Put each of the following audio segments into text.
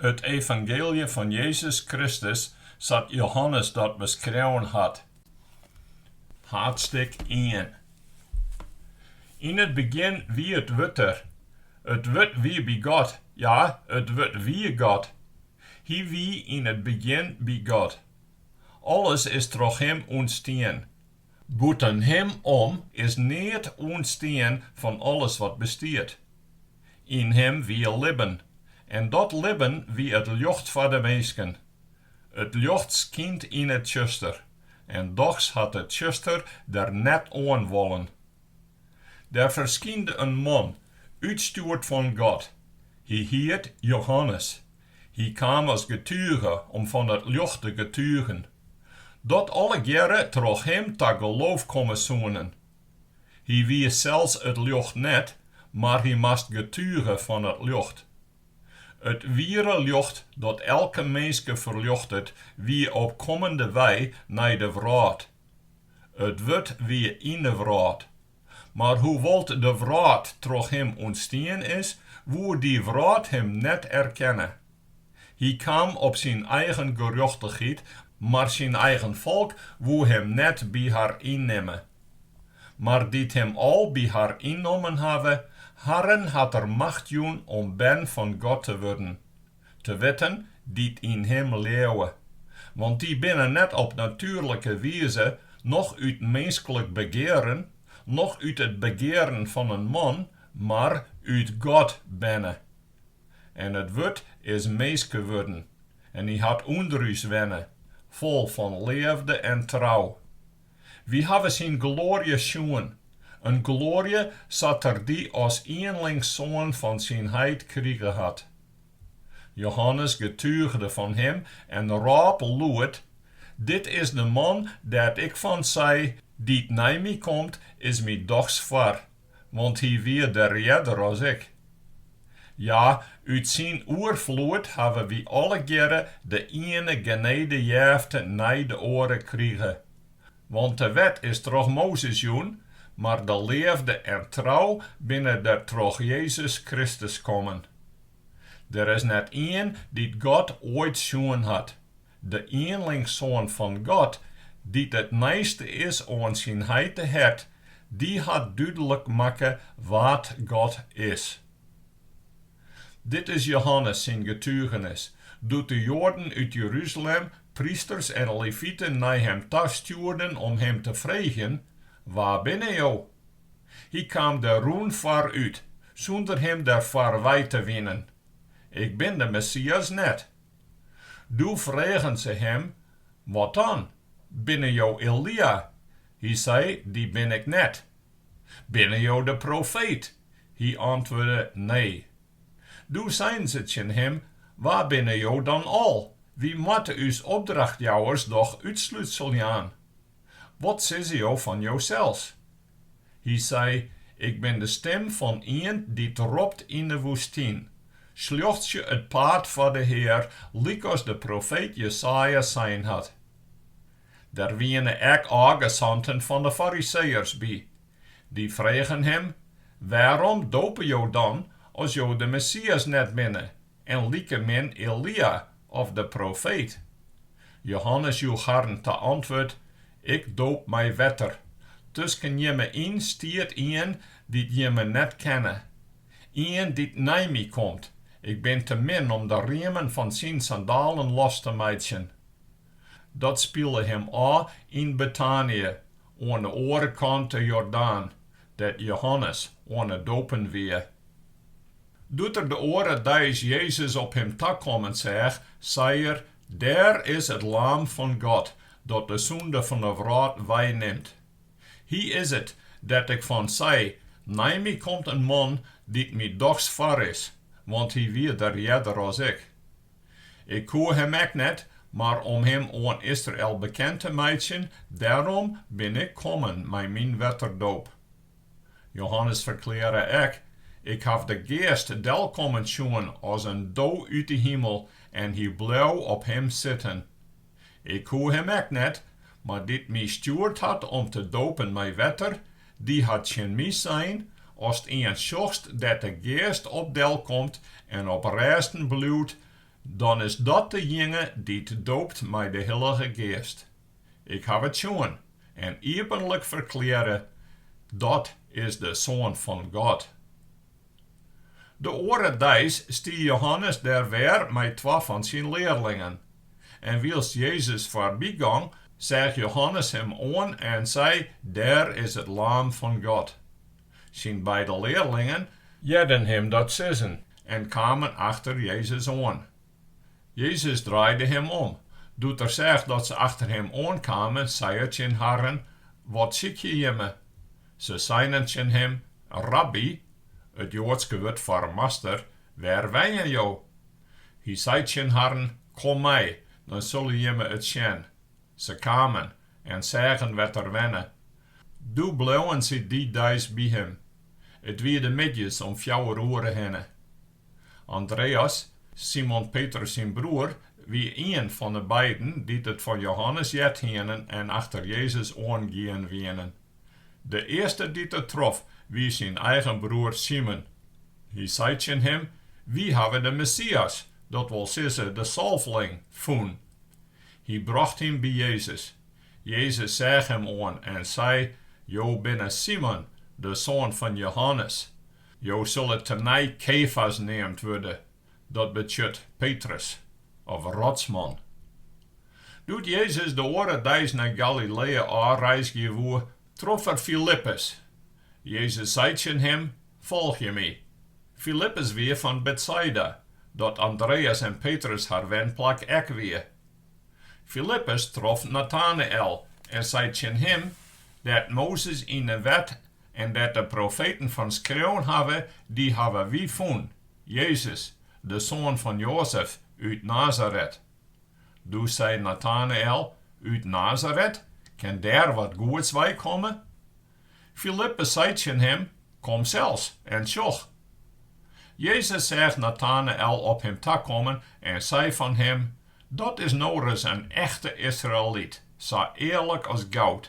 It evangeelje fan Jezus Kristus sa't Johannes dat beskreaun hat. Haadstik ien. Yn it begjin wie it Wurd der. It Wurd wie by God, ja, it Wurd wie God. Hy wie yn it begjin by God. Alles is troch Him ûntstien. Bûten Him om is neat ûntstien fan alles wat bestiet. Yn Him wie libben, en dat libben wie it ljocht foar de minsken. It ljocht skynt yn it tsjuster, en dochs hat it tsjuster der net oan wollen. Der ferskynde in man, útstjoerd fan God. Hy hiet Johannes. Hy kaam as getuge om fan it ljocht te getugen, dat allegearre troch him ta geloof komme soenen. Hy wie sels it ljocht net, mar hy moast getuge fan it ljocht. It wiere ljocht dat elke minske ferljochtet, wie op kommende wei nei de wrâld. It Wurd wie yn de wrâld. Mar hoewol't de wrâld troch him ûntstien is, woe dy wrâld him net erkenne. Hy kaam op syn eigen gerjochtichheid, mar syn eigen folk woe him net by har ynnimme. Mar dy't him al by har ynnommen hawwe, harren hat er macht jûn om bern fan God te wurden, te witten, dy't yn him leauwe. Want dy binne net op natuerlike wize, noch út minsklik begearen, noch út it begearen fan in man, mar út God berne. En it Wurd is minske wurden en hy hat ûnder ús wenne, fol fan leafde en trou. Wy hawwe syn gloarje sjoen, in gloarje sa't er dy as ienlingssoan fan syn heit krige hat. Johannes getuigde fan him en rôp lûd, Dit is de man dêr't ik fan sei, Dy't nei my komt, is my dochs foar, want hy wie der earder as ik. Ja, út syn oerfloed hawwe wy allegearre de iene genedejefte nei de oare krige. Want de wet is troch Mozes jûn, mar de leafde en trou binne der troch Jezus Kristus kommen. Der is net ien dy't God oait sjoen hat. De ienlingssoan fan God, dy't it neiste is oan syn heite hert, dy hat dúdlik makke wa't God is. Dit is Johannes syn getugenis, doe't de Joaden út Jeruzalem prysters en leviten nei him ta stjoerden om him te freegjen, Wa binne jo? Hy kaam der rûn foar út, sûnder him derfoar wei te winen, Ik bin de Messias net. Doe fregen se him, Wat dan? Binne jo Elia? Hy sei, Dy bin ik net. Binne jo de profeet? Hy antwurde, Nee. Doe seinen se tsjin him, Wa binne jo dan al? Wy moatte ús opdrachtjouwers doch útslútsel jaan. Wat sizze jo fan josels? Hy sei, Ik bin de stim fan ien dy't ropt yn de woestyn, Sljochtsje it paad foar de Hear, lykas de profeet Jesaja sein hat. Der wiene ek ôfgesanten fan de Fariseeërs by. Dy fregen him, Wêrom dope jo dan, as jo de Messias net binne, en likemin Elia of de profeet? Johannes joech harren ta antwurd, Ik doop mei wetter. Tusken jimme yn stiet ien dy't jimme net kenne. Ien dy't nei my komt. Ik bin te min om de riemen fan syn sandalen los te meitsjen. Dat spile him ôf yn Betanië, oan de oare kant de Jordaan, dêr't Johannes oan it dopen wie. Doe't er de oare deis Jezus op him takommen seach, sei er, Dêr is it Laam fan God, dat de sûnde fan 'e wrâld weinimt. Hy is it, dêr't ik fan sei, Nei my komt in man dy't my dochs foar is, want hy wie der earder as ik. Ik koe him ek net, mar om him oan Israel bekend te meitsjen, dêrom bin ik kommen mei myn wetterdoop. Johannes ferklearre ek, Ik haw de Geast delkommen sjoen as in do út de himel en hy bleau op him sitten. Ik koe him ek net, mar dy't my stjoerd hat om te dopen mei wetter, dy hat tsjin my sein, Ast ien sjochst dêr't de Geast op delkomt en op rêsten bliuwt, Dan is dat dejinge dy't doopt mei de Hillige Geast. Ik haw it sjoen en iepenlik ferklearre, Dat is de Soan fan God. De oare deis stie Johannes dêr wer mei twa fan syn learlingen. En wylst Jezus foarbygong, seach Johannes him oan en sei, Dêr is it Laam fan God. Syn beide learlingen hearden him dat sizzen en kamen achter Jezus oan. Jezus draaide him om. Doe't er seach dat se achter him oankamen, sei er tsjin harren, Wat sykje jimme? Se seinen tsjin him, Rabby, it Joadske wurd foar master, wêr wenje jo? Hy sei tsjin harren, Kom mei, dan sille jimme it sjen. Se kamen en seagen wêr't er wenne. Doe bleauwen sy dy deis by him. It wie de middeis om fjouwer oere hinne. Andreas, Simon Petrus syn broer, wie ien fan 'e beiden dy't it fan Johannes heard hienen en achter Jezus oangien wienen. De earste dy't er trof, wie syn eigen broer Simon. Hy sei tsjin him, Wy hawwe de Messias, dat wol sizze de Salfling, fûn. Hy brocht him by Jezus. Jezus seach him oan en sei, Jo binne Simon, de soan fan Johannes. Jo sille tenei Kefas neamd wurde, dat betsjut Petrus, of rotsman. Doe't Jezus de oare deis nei Galileä ôfreizgje woe, trof er Filippus. Jezus sei tsjin him, Folgje my. Filippus wie fan Betsaida, dat Andreas en Petrus har wenplak ek wie. Filippus trof Natanael en sei tsjin him, Dêr't Mozes yn 'e wet en dêr't de profeten fan skreaun hawwe, dy hawwe wy fûn, Jezus, de soan fan Joazef, út Nazaret. Doe sei Natanael, Út Nazaret? Kin dêr wat goeds weikomme? Filippus sei tsjin him, Kom sels en sjoch. Jezus seach Natanael op him takommen en sei fan him, Dat is no ris in echte Israelyt, sa earlik as goud.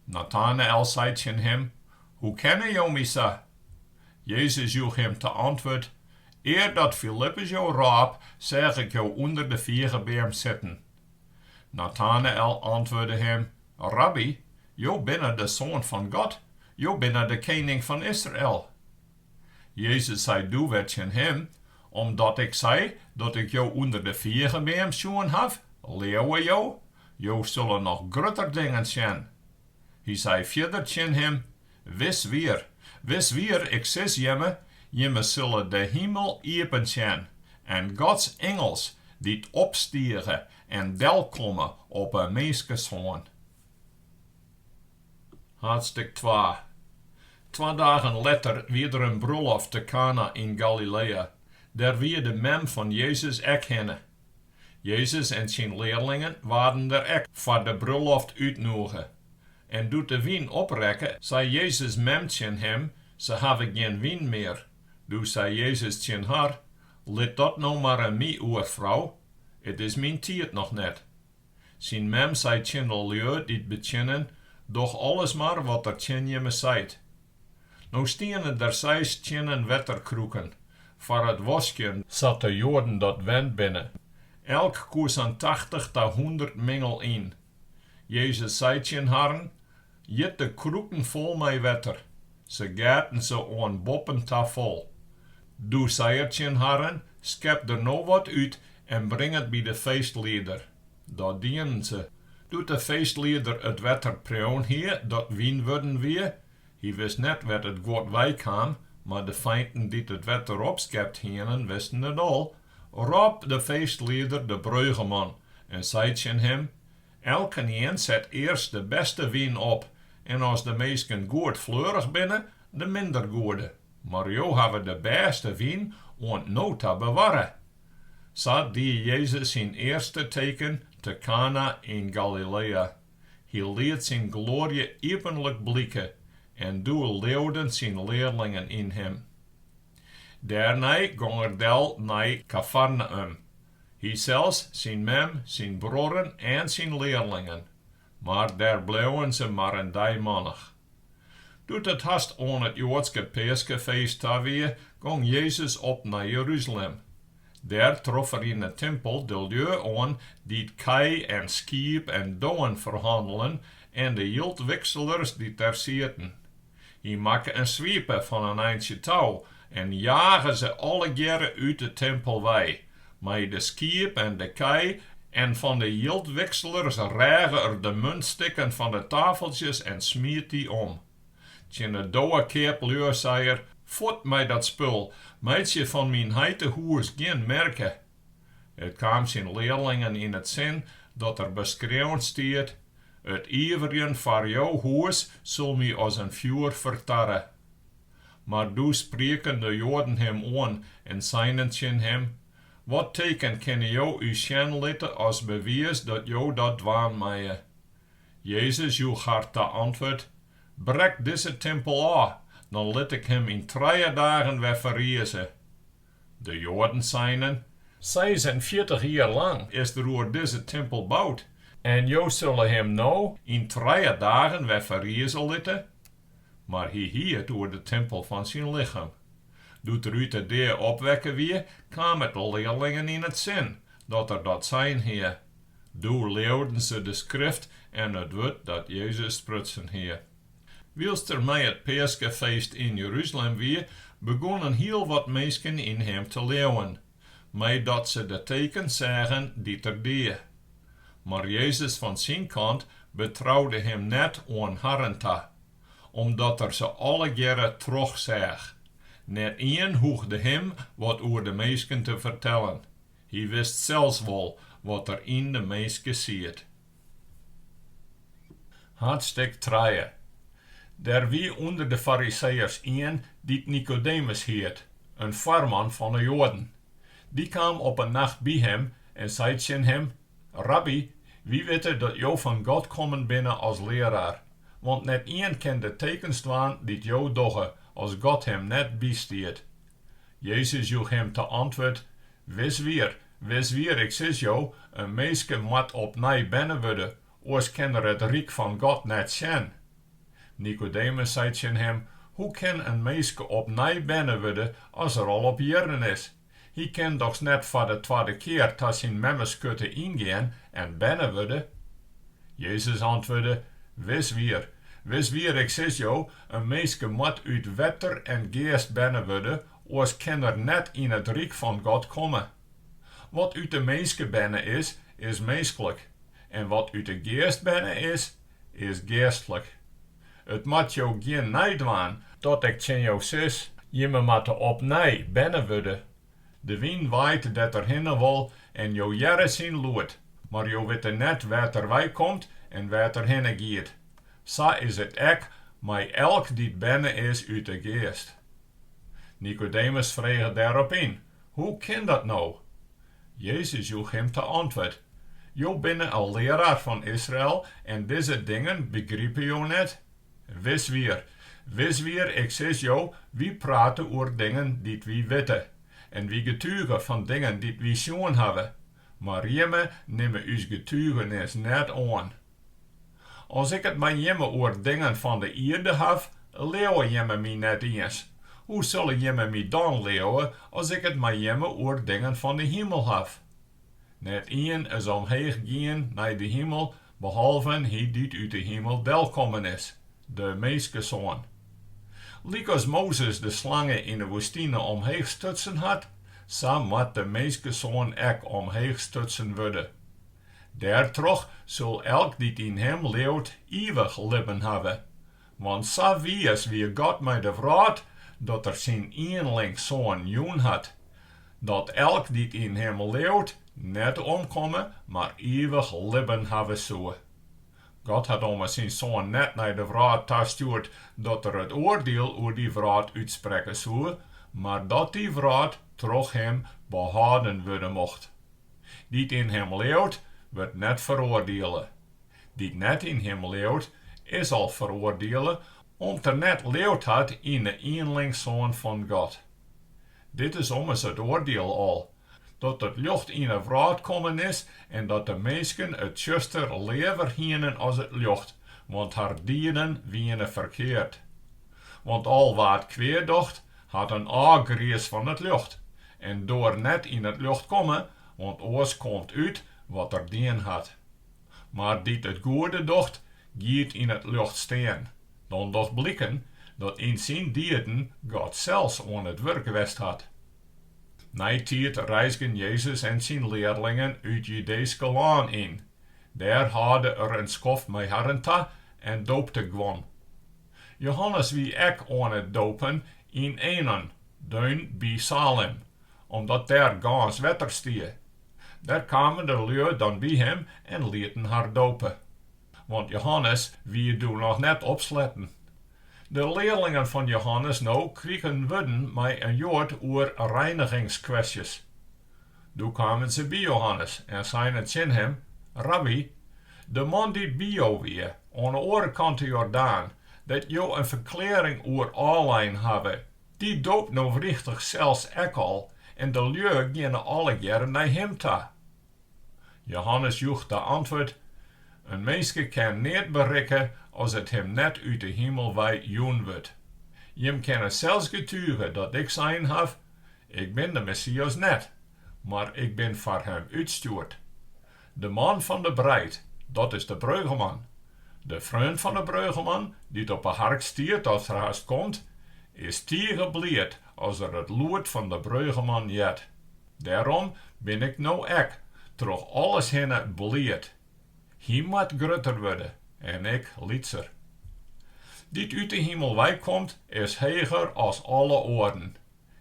Natanael sei tsjin him, Hoe kenne jo my sa? Jezus joech him ta antwurd, Eardat Filippus jo rôp, seach ik jo ûnder de figebeam sitten. Natanael antwurde him, Rabby, jo binne de Soan fan God, jo binne de kening fan Israel. Jezus sei doe wer tsjin him, Omdat ik sei dat ik jo ûnder de figebeam sjoen haw, leauwe jo? Jo sille noch grutter dingen sjen. Hy sei fierder tsjin him, Wiswier, wiswier, ik sis jimme, jimme sille de himel iepen sjen en Gods ingels dy't opstige en delkomme op 'e Minskesoan. Haadstik twa. Twa dagen letter wie der in brulloft te Kana yn Galileä. Dêr wie de mem fan Jezus ek hinne. Jezus en syn learlingen waarden der ek foar de brulloft útnoege. En doe't de wyn oprekke, sei Jezus' mem tsjin him, Se hawwe gjin wyn mear. Doe sei Jezus tsjin har, Lit dat no mar oan my oer, frou. It is myn tiid noch net. Syn mem sei tsjin de lju dy't betsjinnen, Doch alles mar wat er tsjin jimme seit. No stiene der seis stiennen wetterkrûken, foar it waskjen sa't de Joaden dat wend binne. Elk koe sa'n 80 ta 100 mingel yn. Jezus sei tsjin harren, Jit de krûken fol mei wetter. Se geaten se oan boppen ta fol. Doe sei er tsjin harren, Skep der no wat út en bring it by de feestlieder. Dat dienen se. Doe't de feestlieder it wetter preaun hie dat wyn wurden wie, hy wist net wêr't it guod weikaam, mar de feinten dy't it wetter opskept hienen wisten it al, rôp de feestlieder de breugeman en sei tsjin him, Elkenien set earst de bêste wyn op en as de minsken goed fleurich binne, de minder goede. Mar jo hawwe de bêste wyn oant no ta bewarre. Sa die Jezus syn earste teken te Kana yn Galileä. Hy liet syn gloarje iepenlik blike en doe leauden syn learlingen yn him. Dêrnei gong er del nei Kafarnaüm, hysels, syn mem, syn bruorren en syn learlingen, mar dêr bleauwen se mar in deimannich. Doe't it hast oan it Joadske Peaskefeest ta wie, gong Jezus op nei Jeruzalem. Dêr trof er yn 'e timpel de lju oan dy't kij en skiep en dowen ferhannelen en de jildwikselers dy't dêr sieten. Hy makke in swipe fan in eintsje tou en jage se allegearre út 'e timpel wei, mei de skiep en de kij, en fan de jildwikselers reage er de muntstikken fan de tafeltsjes en smiet dy om. Tsjin 'e dowekeaplju sei er, Fuort mei dat spul, meitsje fan myn heite hûs gjin merke. It kaam syn learlingen yn it sin dat der beskreaun stiet, It iverjen foar jo hûs sil my as in fjoer fertarre. Mar doe sprieken de Joaden him oan en seinen tsjin him, Wat teken kinne jo ús sjen litte as bewiis dat jo dat dwaan meie? Jezus joech har ta antwurd, Brek dizze timpel ôf, dan lit ik him yn trije dagen wer ferrize. De Joaden seinen, 46 jier lang is der oer dizze timpel boud, en jo sille him no yn trije dagen wer ferrize litte? Mar hy hie it oer de timpel fan syn lichem. Doe't er út 'e dea opwekke wie, kaam it de learlingen yn it sin, dat er dat sein hie. Doe leauden se de Skrift en it wurd dat Jezus sprutsen hie. Wylst er mei it Peaskefeest yn Jeruzalem wie, begûnen hiel wat minsken yn him te leauwen, meidat se de tekens seagen dy't er die. Mar Jezus fan syn kant betroude him net oan harren ta, omdat er se allegearre trochseach. Net ien hoegde him wat oer de minsken te fertellen. Hy wist sels wol wat der yn de minske siet. Haadstik trije. Der wie ûnder de Fariseeërs ien dy't Nikodemus hiet, in foarman fan 'e Joaden. Dy kaam op in nacht by him en sei tsjin him, Rabby, wy witte dat jo fan God kommen binne as learaar, want net ien kin de tekens dwaan dy't jo dogge, as God him net bystiet. Jezus joech him ta antwurd, Wiswier, wiswier, ik sis jo, in minske moat opnij berne wurde, oars kin er it ryk fan God net sjen. Nikodemus sei tsjin him, Hoe kin in minske opnij berne wurde as er al op jierren is? Hy kin dochs net foar de twadde kear ta syn memme skurte yngean en berne wurde? Jezus antwurde, Wiswier, wiswier, ik sis jo, in minske moat út wetter en geast berne wurde, oars kin er net yn it ryk fan God komme. Wat út de minske berne is, is minsklik, en wat út de geast berne is, is geastlik. It moat jo gjin nij dwaan dat ik tsjin jo sis, jimme moatte opnij berne wurde. De wyn waait dêr't er hinne wol en jo hearre syn lûd, mar jo witte net wêr't er weikomt en wêr't er hinne giet. Sa is it ek mei elk dy't berne is út 'e Geast. Nikodemus frege dêrop yn, Hoe kin dat no? Jezus joech him ta antwurd, Jo binne in learaar fan Israel en dizze dingen begripe jo net? Wiswier, wiswier, ik sis jo, wy prate oer dingen dy't wy witte, en wy getuge fan dingen dy't wy sjoen hawwe, mar jimme nimme ús getugenis net oan. As ik it mei jimme oer dingen fan de ierde haw, leauwe jimme my net iens. Hoe sille jimme my dan leauwe as ik it mei jimme oer dingen fan de himel haw? Net ien is omheech gien nei de himel, behalven hy dy't út de himel delkommen is, de Minskesoan. Lykas Mozes de slange yn 'e woestine omheech stutsen hat, sa moat de Minskesoan ek omheech stutsen wurde. Dêrtroch sil elk dy't yn him leaut ivich libben hawwe. Want sa wiis wie God mei de wrâld, dat er syn ienlingssoan jûn hat, dat elk dy't yn him leaut net omkomme, mar ivich libben hawwe soe. God hat ommers syn Soan net nei de wrâld tastjoerd dat er it oardiel oer dy wrâld útsprekke soe, mar dat dy wrâld troch him behâlden wurde mocht. Dy't yn him leaut, wurdt net feroardiele. Dy't net yn him leaut, is al feroardiele, om't er net leaud hat yn 'e ienlingssoan fan God. Dit is ommers it oardiel al, dat it ljocht yn 'e wrâld kommen is en dat de minsken it tsjuster leaver hienen as it ljocht, want har dieden wiene ferkeard. Want al wa't kwea docht, hat in ôfgriis fan it ljocht. en doar net yn it ljocht komme, want oars komt út wat er dien hat. Mar dy't it goede docht, giet yn it ljocht stean, dan docht bliken dat yn syn dieden God sels oan it wurk west hat. Neitiid reizgen Jezus en syn learlingen it Judeeske lân yn. Dêr hâlde er in skoft mei harren ta en doopte guon. Johannes wie ek oan it dopen yn Enon, deun by Salim, omdat dêr gâns wetter stie. Dêr kamen de lju dan by him en lieten har dope. Want Johannes wie doe noch net opsletten. De learlingen fan Johannes no krigen wurden mei in Joad oer reinigingskwestjes. Doe kamen se by Johannes en seinen tsjin him, Rabby, de man dy't by jo wie, oan 'e oare kant de Jordaan, dêr't jo in ferklearring oer ôflein hawwe, dy doopt no wrichtich sels ek al en de lju geane allegearre nei him ta. Johannes joech ta antwurd, In minske kin neat berikke as it him net út de himel wei jûn wurdt. Jim kinne sels getuge dat ik sein haw, Ik bin de Messias net, mar ik bin foar him útstjoerd. De man fan de breid, dat is de breugeman. De freon fan de breugeman, dy't op 'e hark stiet as er hast komt, is tige bliid as er it lûd fan de breugeman heart. Dêrom bin ik no ek troch alles hinne bliid. Hy moat grutter wurde en ik lytser. Dy't út de himel wei komt, is heger as alle oaren.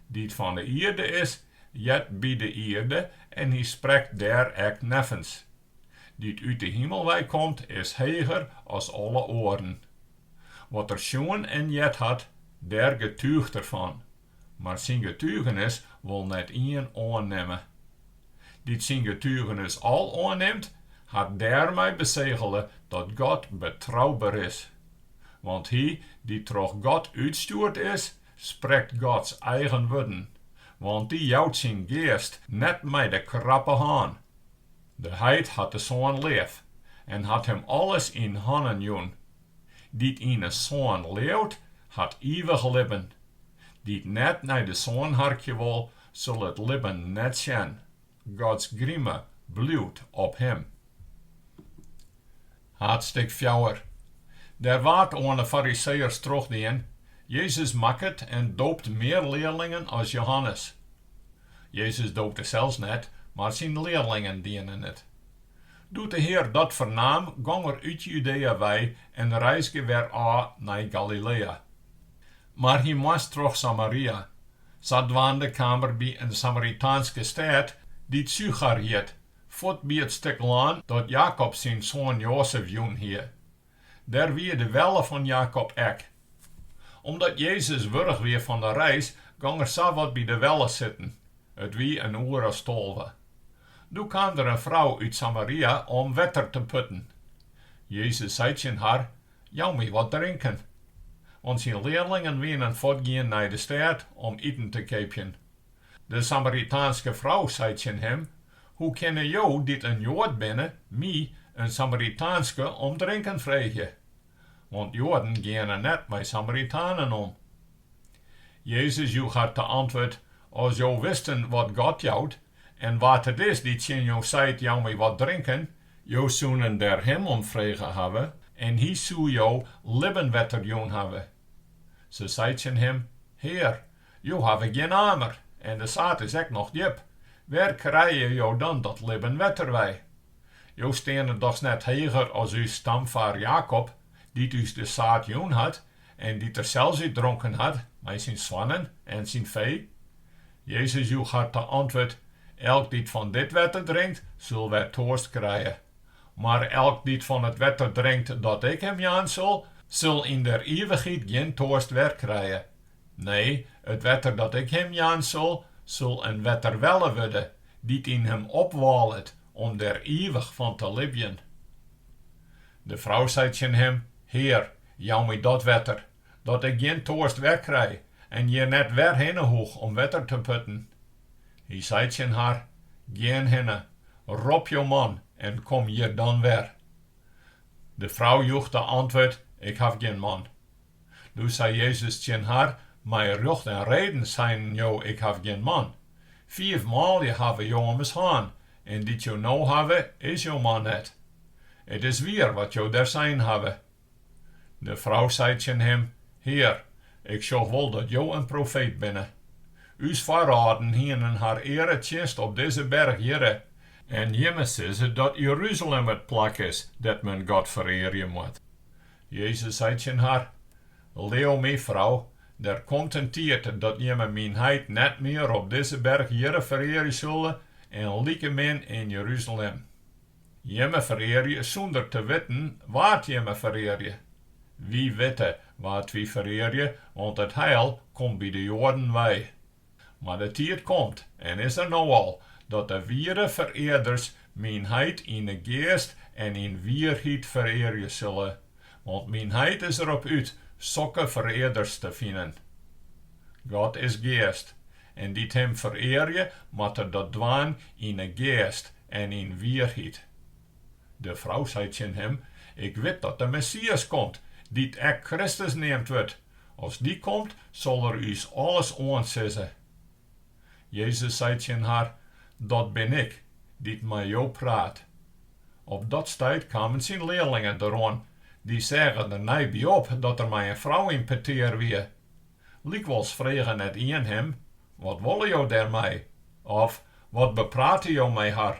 Dy't fan de ierde is, heart by de ierde en hy sprekt dêr ek neffens. Dy't út de himel wei komt, is heger as alle oaren. Wat er sjoen en heard hat, dêr getuucht er fan, mar syn getugenis wol net ien oannimme. Dy't syn getugenis al oannimt, hat dêrmei besegele dat God betrouber is. Want hy dy't troch God útstjoerd is, sprekt Gods eigen wurden, want dy jout syn Geast net mei de krappe hân. De Heit hat de Soan leaf en hat him alles yn hannen jûn. Dy't yn 'e Soan leaut, hat ivich libben. Dy't net nei de Soan harkje wol, sil it libben net sjen. Gods grime bliuwt op him. Haadstik fjouwer. Der waard oan 'e Fariseeërs trochdien, Jezus makket en doopt mear learlingen as Johannes. Jezus doopte sels net, mar syn learlingen dienen it. Doe't de Hear dat fernaam, gong er út Judea wei en reizge wer ôf nei Galiléa. Mar hy moast troch Samaria. Sadwaande kaam er by in Samaritaanske stêd, dy't Suchar hjit, fuort by it stik lân dat Jakob syn soan Joazef jûn hie. Dêr wie de welle fan Jakob ek. Omdat Jezus wurch wie fan de reis, gong er sa wat by de welle sitten. It wie in oer as 12. Doe kaam der in frou út Samaria om wetter te putten. Jezus sei tsjin har, Jou my wat drinken. Want syn learlingen wienen fuortgien nei de stêd om iten te keapjen. De Samaritaanske frou sei tsjin him, Hoe kinne jo, dy't in Joad binne, my, in Samaritaanske, om drinken freegje? Want Joaden geane net mei Samaritanen om. Jezus joech har ta antwurd, As jo wisten wat God jout, en wa't it is dy't tsjin jo seit, Jou my wat drinken, jo soenen der him om frege hawwe, en hy soe jo libben wetter jûn hawwe. Se sei tsjin him, Hear, jo hawwe gjin amer en de saad is ek noch djip. Wêr krije jo dan dat libben wetter wei? Jo steane dochs net heger as ús stamfaar Jakob, dy't ús de saad jûn hat en dy't der sels út dronken hat mei syn soannen en syn fee? Jezus joech har ta antwurd, Elk dy't fan dit wetter drinkt, sil wer toarst krije. Mar elk dy't fan it wetter drinkt dat ik him jaan sil, sil yn der ivichheid gjin toarst wer krije. Nee, it wetter dat ik him jaan sil, sil in wetterwelle wurde, dy't yn him opwâlet om der ivich fan te libjen. De frou sei tsjin him, Hear, jou my dat wetter, dat ik gjin toarst wer krij en hjir net wer hinne hoech om wetter te putten. Hy sei tsjin har, Gean hinne, rop jo man en kom hjir dan wer. De frou joech ta antwurd, Ik haw gjin man. Doe sei Jezus tsjin har, Mei rjocht en reden seinen jo, Ik haw gjin man. Fiif manlju hawwe jo ommers hân, en dy't jo no hawwe, is jo man net. It is wier wat jo dêr sein hawwe. De frou sei tsjin him, Hear, ik sjoch wol dat jo in profeet binne. Us foarâlden hienen har earetsjinst op dizze berch hjirre, en jimme sizze dat Jeruzalem it plak is dêr't men God ferearje moat. Jezus sei tsjin har, Leau my, frou, der komt in tiid dat jimme myn Heit net mear op dizze berch hjirre ferearje sille en likemin yn Jeruzalem. Jimme ferearje sûnder te witten wa't jimme ferearje. Wy witte wa't wy ferearje, want it heil komt by de Joaden wei. Mar de tiid komt, en is der no al, dat de wiere ferearders myn Heit yn 'e geast en yn wierheid ferearje sille, want myn Heit is der op út sokke ferearders te finen. God is geast, en dy't Him ferearje, moatte dat dwaan yn 'e geast en yn wierheid. De frou sei tsjin him, Ik wit dat de Messias komt, dy't ek Kristus neamd wurdt. As dy komt, sil er ús alles oansizze. Jezus sei tsjin har, Dat bin ik, dy't mei jo praat. Op dat stuit kamen syn learlingen deroan. Dy seagen der nij by op dat er mei in frou yn petear wie. Lykwols frege net ien him, Wat wolle jo dêrmei? Of, Wat beprate jo mei har?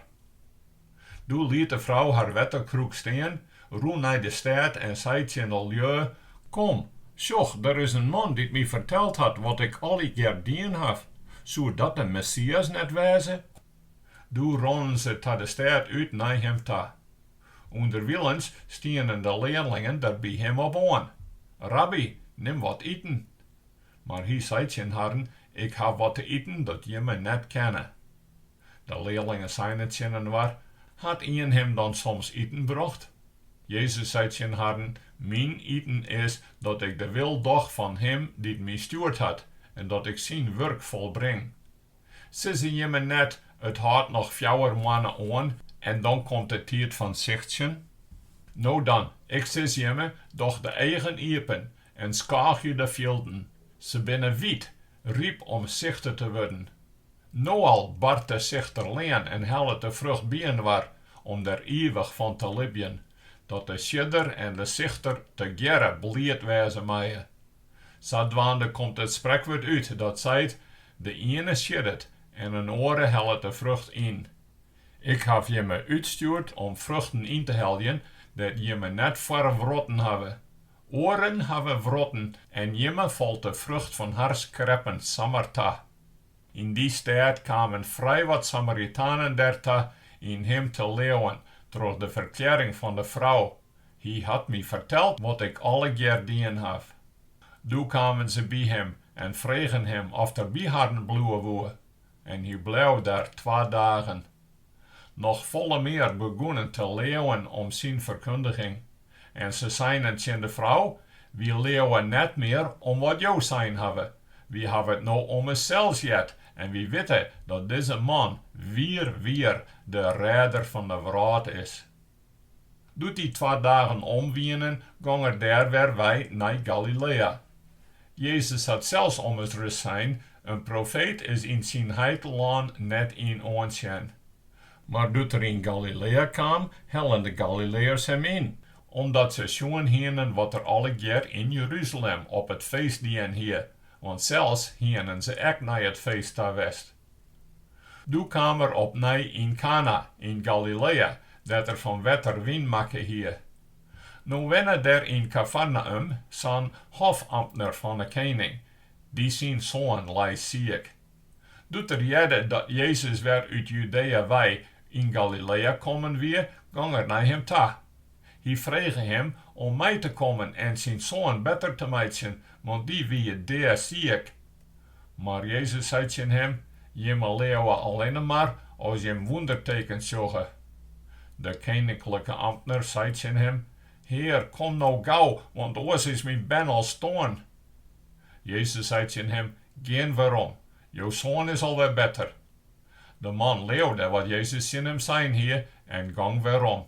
Doe liet de frou har wetterkrûk stean, rûn nei de stêd en sei tsjin de lju, Kom, sjoch, der is in man dy't my ferteld hat wat ik allegear dien haw. Soe dat de Messias net wêze? Doe rûnen se ta de stêd út nei him ta. Underwilens stienen de learlingen der by him op oan, Rabby, nim wat iten. Mar hy sei tsjin harren, Ik haw wat te iten dat jimme net kenne. De learlingen seinen tsjin inoar, Hat ien him dan soms iten brocht? Jezus sei tsjin harren, Myn iten is dat ik de wil doch fan Him dy't my stjoerd hat en dat ik syn wurk folbring. Sizze jimme net, It hâldt noch fjouwer moanne oan en dan komt de tiid fan sichtsjen? No dan, ik sis jimme, doch de eagen iepen en skôgje de fjilden, se binne wyt, ryp om sichte te wurden. No al bart de sichter lean en hellet de frucht byinoar om der ivich fan te libjen, dat de siedder en de sichter tegearre bliid wêze meie. Sadwaande komt it sprekwurd út dat seit, De iene sieddet en in oare hellet de frucht yn. Ik haw jimme útstjoerd om fruchten yn te heljen dêr't jimme net foar wrotten hawwe. Oaren hawwe wrotten en jimme falt de frucht fan har skreppen samar ta. Yn dy stêd kamen frijwat Samaritanen derta yn him te leauwen troch de ferklearring fan de frou, Hy hat my ferteld wat ik allegear dien haw. Doe kamen se by him en fregen him oft er by harren bliuwe woe, en hy bleau dêr twa dagen. Noch folle mear begûnen te leauwen om syn ferkundiging. En se seinen tsjin de frou, Wy leauwe net mear om wat jo sein hawwe. Wy hawwe it no ommers sels heard en wy witte dat dizze man wier wier de Rêder fan de wrâld is. Doe't dy twa dagen om wienen, gong er dêr wer wei nei Galiléa. Jezus hat sels ommers ris sein, In profeet is yn syn heitelân net yn oansjen. Mar doe't er yn Galiléa kaam, hellen de Galileeërs him yn, omdat se sjoen hienen wat er allegear yn Jeruzalem op it feest dien hie, want sels hienen se ek nei it feest ta west. Doe kaam er opnij yn Kana yn Galiléa, dêr't er fan wetter wyn makke hie. No wenne der yn Kafarnaüm sa'n hofamtner fan 'e kening, dy syn soan lei siik. Doe't er hearde dat Jezus wer út Judéa wei yn Galiléa kommen wie, gong er nei him ta. Hy frege him om mei te kommen en syn soan better te meitsjen, want dy wie deasiik. Mar Jezus sei tsjin him, Jimme leauwe allinne mar as jim wûndertekens sjogge. De keninklike amtner sei tsjin him, Hear, kom no gau, want oars is myn bern al stoarn. Jezus sei tsjin him, Gean werom, jo soan is al wer better. De man leaude wat Jezus tsjin him sein hie en gong werom.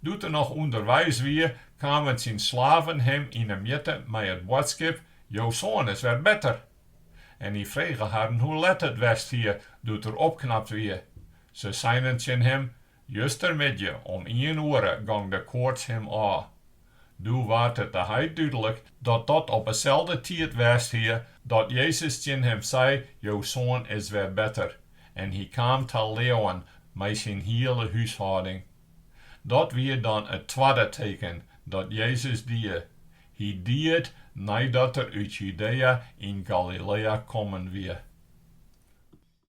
Doe't er noch ûnderweis wie, kamen syn slaven him yn 'e mjitte mei it boadskip, Jo soan is wer better. En hy frege harren hoe let it west hie, doe't er opknapt wie. Se seinen tsjin him, Justermiddei om ien oere gong de koarts him ôf. Doe waard it de heit dúdlik dat dat op 'e selde tiid west hie dat Jezus tsjin him sei, Jo soan is wer better. En hy kaam ta leauwen mei syn hiele húshâlding. Dat wie dan it twadde teken dat Jezus die. Hy die it neidat er út Judea yn Galiléa kommen wie.